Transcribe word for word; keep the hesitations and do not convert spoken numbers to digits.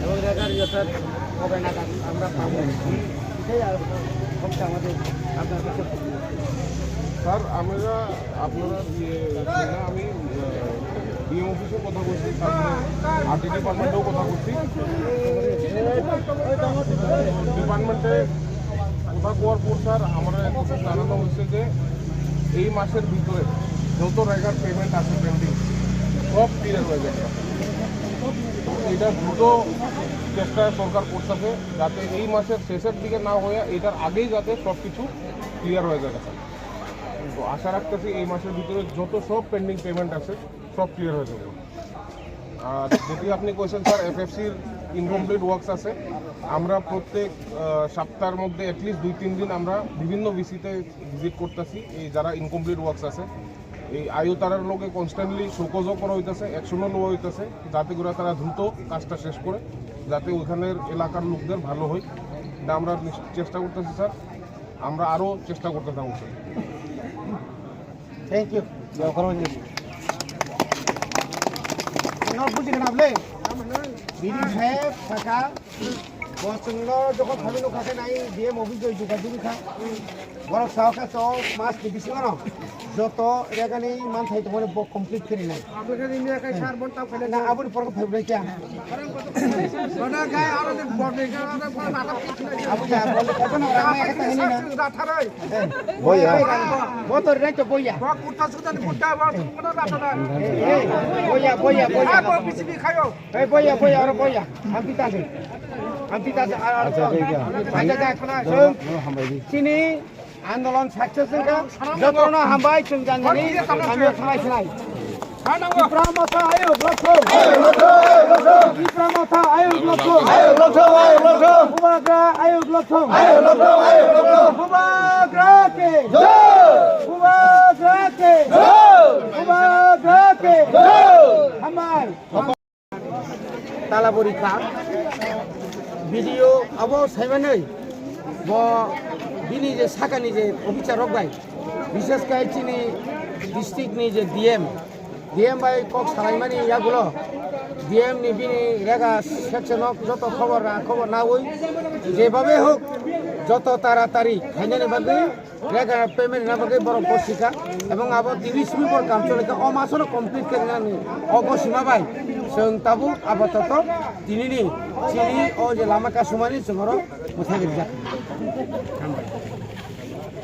এবং রেগার ইয়েটা কবে নাগাদ আমরা পাবো, এটাই আর হচ্ছে আমাদের আপনার কাছে। স্যার, আমরা আপনারা ইয়ে, আমি ডিএম অফিসে কথা বলছি, তারপরে আরটি ডিপার্টমেন্টেও কথা বলছি। ডিপার্টমেন্টে কথা বলার পর স্যার, আমরা কিছু জানানো হয়েছে যে এই মাসের ভিতরে যত রেগার পেমেন্ট আছে পেন্ডিং, সব ক্লিয়ার হয়ে যাবে। এটা দ্রুত চেষ্টা সরকার করতেছে, যাতে এই মাসের শেষের দিকে না হয়ে এটার আগেই যাতে সব কিছু ক্লিয়ার হয়ে যায়। তো আশা রাখতেছি এই মাসের ভিতরে যত সব পেন্ডিং পেমেন্ট আছে, সব ক্লিয়ার হয়ে যাবে। আর যদি আপনি কইছেন স্যার, এফএফসির ইনকমপ্লিট ওয়ার্কস আছে, আমরা প্রত্যেক আহ, সপ্তাহের মধ্যে অ্যাটলিস্ট দুই তিন দিন আমরা বিভিন্ন ভিসিতে ভিজিট করতেছি। এই যারা ইনকমপ্লিট ওয়ার্কস আছে, এই আইও তারার লগে কনস্ট্যান্টলি শোকজও করা হইতেছে, অ্যাকশনও নেওয়া হইতেছে, যাতে করে তারা দ্রুত কাজটা শেষ করে, যাতে ওইখানের এলাকার লোকদের ভালো হয়। এটা আমরা নিশ-, চেষ্টা করতেছি স্যার, আমরা আরও চেষ্টা করতে থাকবো sir. Thank you. Bini saya saka, bosongno jokon kami nukha khe nai D M office joi juga dulu kha. Borok sao kha to mas ni bisingo no joto regani manthai tongmani bo complete khe rinai. Na aboni porok phaibroi kya? Abu ya, bole kaisa na rang na kaisa hini na. Boya. Bo to rek to boya. Boya, boya, boya. Hey, boya, boya, aro boya. Ampi tase. Ampi tase, aro. Acha, boya. Acha, acha. Chini andolon success wngkha. Jotono hambai chwng janani. Kami khlai khlai. Tipra Motha ayuk lokthung. Tipra Motha ayuk lokthung. Bubagra ayuk lokthung. Bubagra ke. Bubagra ke. Bubagra ke. Hambai. Talabori kha. Video abo saimanwi bo bini je sakani je officer rok bai, bishes khai chini district ni je D M, D M bai kok salaimani yagulo D M ni bini rega section o joto khobor ra khobor nawi jebhabe hok joto taratari khainani bagwi rega payment na bagwi borok bo sikha ebong abo tini simi bor kam chole kha o masono complete khe nani o bo sima bai chwng tabuk apatot tini ni chini o je lama kasumani chwng oro bwthai rijak.